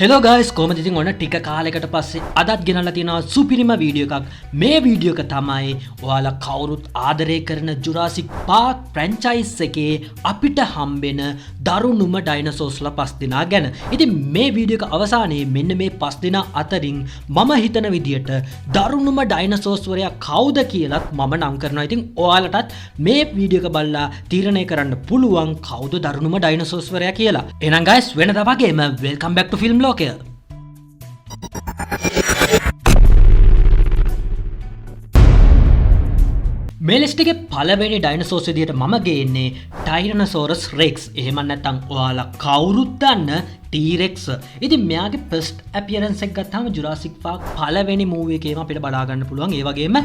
Hello guys, කොහමද? ඉතින් ඔන්න ටික කාලයකට පස්සේ අදත් ගෙනල්ලා තියෙනවා සුපිරිම වීඩියෝ එකක්. මේ වීඩියෝ එක තමයි ඔයාලා කවුරුත් ආදරය කරන ජුරාසික් පාක් ෆ්‍රැන්චයිස් එකේ අපිට හම්බෙන දරුණුම ඩයිනසෝස්ලා පස් දෙනා ගැන. ඉතින් මේ වීඩියෝ එක අවසානයේ මෙන්න මේ පස් දෙනා අතරින් මම හිතන විදියට දරුණුම ඩයිනසෝස් වරයා කවුද කියලත් මම නම් කරනවා. ඉතින් ඔයාලටත් මේ වීඩියෝ එක බලලා තීරණය කරන්න පුළුවන් කවුද දරුණුම ඩයිනසෝස් වරයා කියලා. එහෙනම් ගයිස්, වෙනදා වගේම welcome back to film ලෝකය. මේ ලිස්ට් එකේ පළවෙනි ඩයිනසෝස් විදියට මම ගේන්නේ ටයිරනසෝරස් රෙක්ස්. එහෙම නැත්නම් ඔයාලා කවුරුත් දන්න ටීරෙක්ස්. ඉතින් මෙයාගේ ෆස්ට් ඇපියරන්ස් එක ගත්තාම ජුරාසික් පාක් පළවෙනි මූවි එකේම අපිට බලා ගන්න පුළුවන්. ඒ වගේම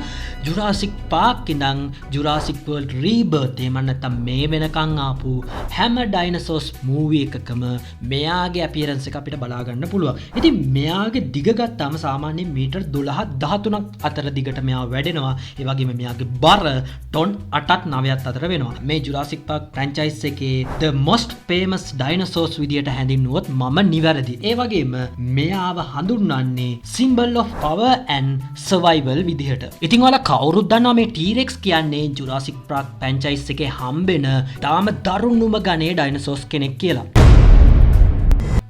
ජුරාසික් පාක් ඉඳන් ජුරාසික් වර්ල්ඩ් රීබර්ත්, එහෙම නැත්නම් මේ වෙනකන් ආපු හැම ඩයිනසෝස් මූවි එකකම මෙයාගේ ඇපියරන්ස් එක අපිට බලා ගන්න පුළුවන්. ඉතින් මෙයාගේ දිග ගත්තාම සාමාන්‍යයෙන් මීටර් 12 13ක් අතර දිගට මෙයා වැඩෙනවා. ඒ වගේම මෙයාගේ බර ටොන් 8ක් 9ක් අතර වෙනවා. මේ ජුරාසික් පාක් ෆ්‍රැන්චයිස් එකේ the most famous dinosaurs විදියට හැඳින්වුවොත් මම නිවැරදි. ඒ වගේම මෙයාව හඳුන්වන්නේ symbol of power and survival විදිහට. ඉතින් ඔයාලා කවුරුත් දන්නවා මේ T-Rex කියන්නේ ජුරාසික් පාක් ෆ්‍රැන්චයිස් එකේ හම්බෙන තාම දරුණුම ගණයේ ඩයිනසෝස් කෙනෙක් කියලා.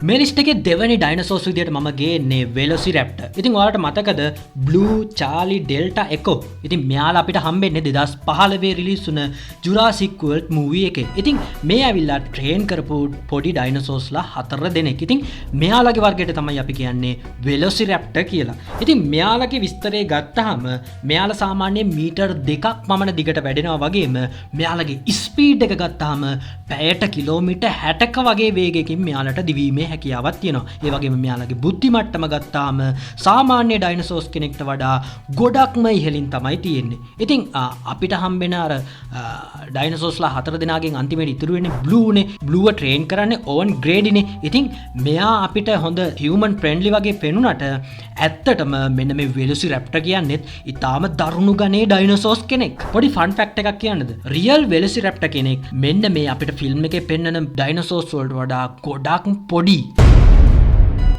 මේ ලිස්ට් එකේ දෙවැනි ඩයිනසෝස් විදියට මම ගේන්නේ වෙලොසිරැප්ටර්. ඉතින් ඔයාලට මතකද බ්ලූ, චාලි, ඩෙල්ටා, එකෝ? ඉතින් මෙයාලා අපිට හම්බෙන්නේ 2015 රිලීස් වුණ ජුරාසික් වර්ල්ඩ් මූවි එකේ. ඉතින් මේ ඇවිල්ලා ට්‍රේන් කරපු පොඩි ඩයිනසෝස්ලා හතර දෙනෙක්. ඉතින් මෙයාලගේ වර්ගයට තමයි අපි කියන්නේ වෙලොසිරැප්ටර් කියලා. ඉතින් මෙයාලගේ විස්තරය ගත්තාම මෙයාලා සාමාන්‍යයෙන් මීටර් 2ක් පමණ දිගට වැඩෙනවා වගේම මෙයාලගේ ස්පීඩ් එක ගත්තාම පැයට කිලෝමීටර් 60ක වගේ වේගයකින් මෙයාලට දිවීමේ හැකියාවක් තියෙනවා. ඒ වගේම මෙයාලගේ බුද්ධි මට්ටම ගත්තාම සාමාන්‍ය ඩයිනසෝස් කෙනෙක්ට වඩා ගොඩක්ම ඉහළින් තමයි තියෙන්නේ. ඉතින් අපිට හම්බෙන අර ඩයිනසෝස්ලා හතර දෙනාගෙන් අන්තිමේට ඉතුරු වෙන්නේ බ්ලූනේ. බ්ලූව ට්‍රේන් කරන්නේ ඕවන් ග්‍රේඩිනේ. ඉතින් මෙයා අපිට හොඳ හියුමන් ෆ්‍රෙන්ඩ්ලි වගේ පෙනුනට ඇත්තටම මෙන්න මේ වෙලොසිරැප්ටර් කියන්නේත් ඉතාම දරුණු ගණයේ ඩයිනසෝස් කෙනෙක්. පොඩි ෆන් ෆැක්ට් එකක් කියන්නද? රියල් වෙලොසිරැප්ටර් කෙනෙක් මෙන්න මේ අපිට ෆිල්ම් එකේ පෙන්නන ඩයිනසෝස් වලට වඩා ගොඩක් පොඩි.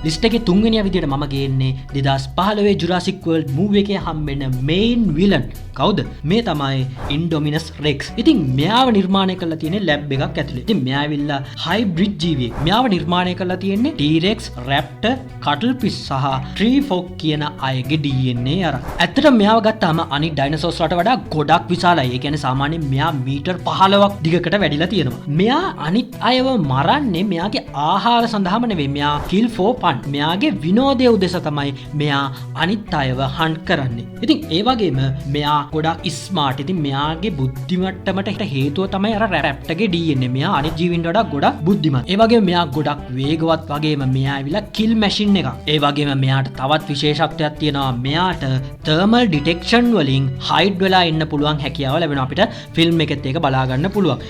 ලිස්ට් එකේ තුන්වෙනියා විදියට මම ගේන්නේ 2015 ජුරාසික් වර්ල්ඩ් මූවි එකේ හම්බෙන මේන් විලන්. කවුද? මේ තමයි ඉන්ඩොමිනස් රෙක්ස්. ඉතින් මෙයාව නිර්මාණය කරලා තියෙන්නේ ලැබ් එකක් ඇතුලේ. ඉතින් මෙයා ඇවිල්ලා හයිබ්‍රිඩ් ජීවියෙක්. මෙයාව නිර්මාණය කරලා තියෙන්නේ ටීරෙක්ස්, රැප්ටර්, කටල්ෆිෂ් සහ ට්‍රී ෆ්‍රොග් කියන අයගේ DNA අරන්. ඇත්තටම මෙයාව ගත්තාම අනිත් ඩයිනසෝස් වලට වඩා ගොඩක් විශාලයි. ඒ කියන්නේ සාමාන්‍යයෙන් මෙයා මීටර් 15ක් දිගකට වැඩිලා තියෙනවා. මෙයා අනිත් අයව මරන්නේ මෙයාගේ ආහාර සඳහාම නෙවෙයි. මෙයා කිල් ෆෝ ෆන්. මෙයාගේ විනෝදය උදෙසා තමයි මෙයා අනිත් අයව හන්ට් කරන්නේ. ඉතින් ඒ වගේම මෙයා ගොඩක් ස්මාර්ට්. ඉතින් මෙයාගේ බුද්ධිමට්ටමට හේතුව තමයි අර රැප්ටර්ගේ DNA. මෙයා අනිත් ජීවීන්ට වඩා ගොඩක් බුද්ධිමත්. ඒ වගේම මෙයා ගොඩක් වේගවත් වගේම මෙයා ඇවිල්ලා කිල් මැෂින් එකක්. ඒ වගේම මෙයාට තවත් විශේෂත්වයක් තියෙනවා. මෙයාට තර්මල් ඩිටෙක්ෂන් වලින් හයිඩ් වෙලා ඉන්න පුළුවන් හැකියාව ලැබෙනවා. අපිට ෆිල්ම් එකෙත් ඒක බලා ගන්න පුළුවන්.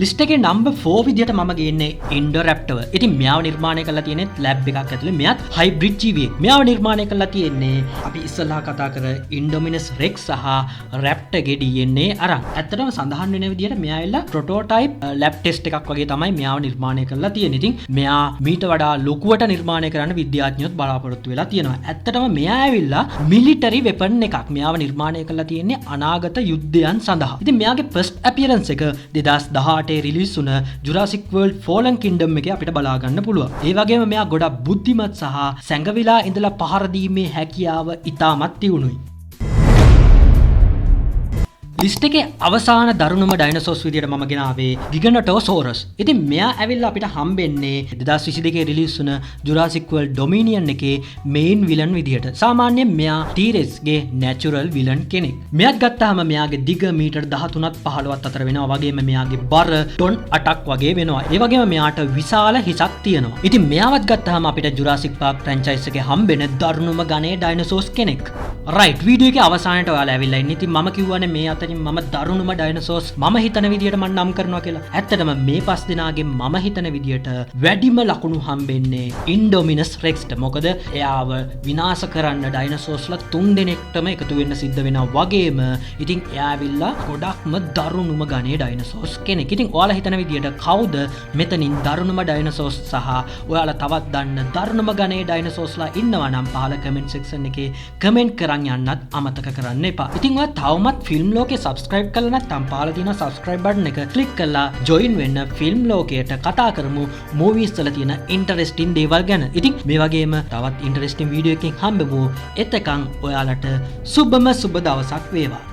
ලිස්ට් එකේ නම්බර් 4 විදියට මම ගේන්නේ ඉන්ඩෝරැප්ටර්. ඉතින් මෙයාව නිර්මාණය කරලා තියෙන්නේ ලැබ් එකක් ඇතුලේ. මෙයාත් හයිබ්‍රිඩ් ජීවියෙක්. මෙයාව නිර්මාණය කරලා තියෙන්නේ අපි ඉස්සෙල්ලා කතා කර ඉන්ඩොමිනස් රෙක්ස් සහ රැප්ටර්ගේ DNA අරන්. ඇත්තටම සඳහන් වෙන විදියට මෙයා ඇවිල්ලා ප්‍රොටෝටයිප් ලැබ් ටෙස්ට් එකක් වගේ තමයි මෙයාව නිර්මාණය කරලා තියෙන්නේ. ඉතින් මෙයා මීට වඩා ලොකුවට නිර්මාණය කරන්න විද්‍යාඥයොත් බලාපොරොත්තු වෙලා තියෙනවා. ඇත්තටම මෙයා ඇවිල්ලා මිලිටරි වෙපන් එකක්. මෙයාව නිර්මාණය කරලා තියෙන්නේ අනාගත යුද්ධයන් සඳහා. ඉතින් මෙයාගේ ෆස්ට් ඇපියරන්ස් එක 2018 රිලීස් වුණ ජුරාසික් වර්ල්ඩ් ෆෝලන් කින්ග්ඩම් එකේ අපිට බලා ගන්න පුළුවන්. ඒ වගේම මෙයා ගොඩක් බුද්ධිමත් සහ සැඟවිලා ඉඳලා පහර දීමේ හැකියාව ඉතාමත් තියුණුයි. ලිස්ට් එකේ අවසාන දරුණුම ඩයිනසෝස් විදියට මම ගෙනාවේ ගිගනටෝසෝරස්. ඉතින් මෙයා ඇවිල්ලා අපිට හම්බෙන්නේ 2022 රිලීස් වුණ ජුරාසික් වර්ල්ඩ් ඩොමිනියන් එකේ මේන් විලන් විදියට. සාමාන්‍යයෙන් මෙයා ටීරෙක්ස් ගේ නැචරල් විලන් කෙනෙක්. මෙයාත් ගත්තාම මෙයාගේ දිග මීටර් 13ත් 15ත් අතර වෙනවා වගේම මෙයාගේ බර ටොන් 8ක් වගේ වෙනවා. ඒ වගේම මෙයාට විශාල හිසක් තියෙනවා. ඉතින් මෙයාවත් ගත්තාම අපිට ජුරාසික් පාක් ෆ්‍රැන්චයිස් එකේ හම්බෙන දරුණුම ගණයේ ඩයිනසෝස් කෙනෙක්. රයිට්, වීඩියෝ එකේ අවසානයට ඔයාලා ඇවිල්ලා ඉන්නේ. ඉතින් මම කිව්වනේ මේ අතරින් මම දරුණුම ඩයිනසෝස් මම හිතන විදියට මම නම් කරනවා කියලා. ඇත්තටම මේ පස් දෙනාගෙන් මම හිතන විදියට වැඩිම ලකුණු හම්බෙන්නේ ඉන්ඩොමිනස් රෙක්ස්ට. මොකද එයාව විනාශ කරන්න ඩයිනසෝස්ලා තුන් දෙනෙක්ටම එකතු වෙන්න සිද්ධ වෙනවා වගේම ඉතින් එයා ඇවිල්ලා ගොඩක්ම දරුණුම ගණයේ ඩයිනසෝස් කෙනෙක්. ඉතින් ඔයාලා හිතන විදියට කවුද මෙතනින් දරුණුම ඩයිනසෝස් සහ ඔයාලා තවත් දන්න දරුණුම ගණයේ ඩයිනසෝස්ලා ඉන්නවා නම් පහළ කමෙන්ට් සෙක්ෂන් එකේ කමෙන්ට් කරන් යන්නත් අමතක කරන්න එපා. ඉතින් ඔයා තවමත් ෆිල්ම් ලෝකේ සබ්ස්ක්‍රයිබ් කරලා නැත්නම් පහළ තියෙන සබ්ස්ක්‍රයිබ් බටන් එක ක්ලික් කරලා ජොයින් වෙන්න ෆිල්ම් ලෝකයට. කතා කරමු මූවීස් වල තියෙන ඉන්ටරෙස්ටිං දේවල් ගැන. ඉතින් මේ වගේම තවත් ඉන්ටරෙස්ටිං වීඩියෝ එකකින් හම්බෙමු. එතකන් ඔයාලට සුබම සුබ දවසක් වේවා.